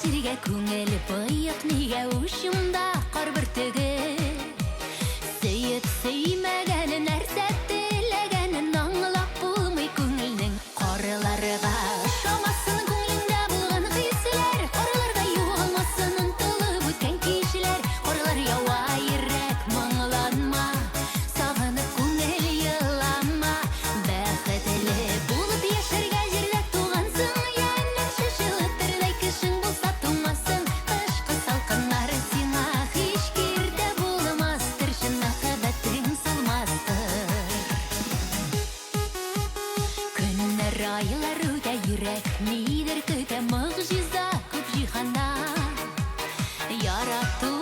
җиргә күңел боек, нигә учымда кар бөртеге? Сөеп сөймәгәне, нәрсә теләгәнен аңлап булмый күңелнең. Карларга ошамасын күңелеңдә булган хисләр, карларда югалмасын онытылып үткән кичләр. Карлар ява, йөрәк моңланма, сагынып күңел елама. Бәхетле булып яшәргә җирдә тугансың, янәшә шашылып кешең булса туңмасын. Кышкы салкыннар сиңа һич киртә булмастыр, чын мәхәббәтең сулмастыр. Көннәр, айлар үтә, йөрәк нидер көтә, могҗиза күп җиһанда. Ярату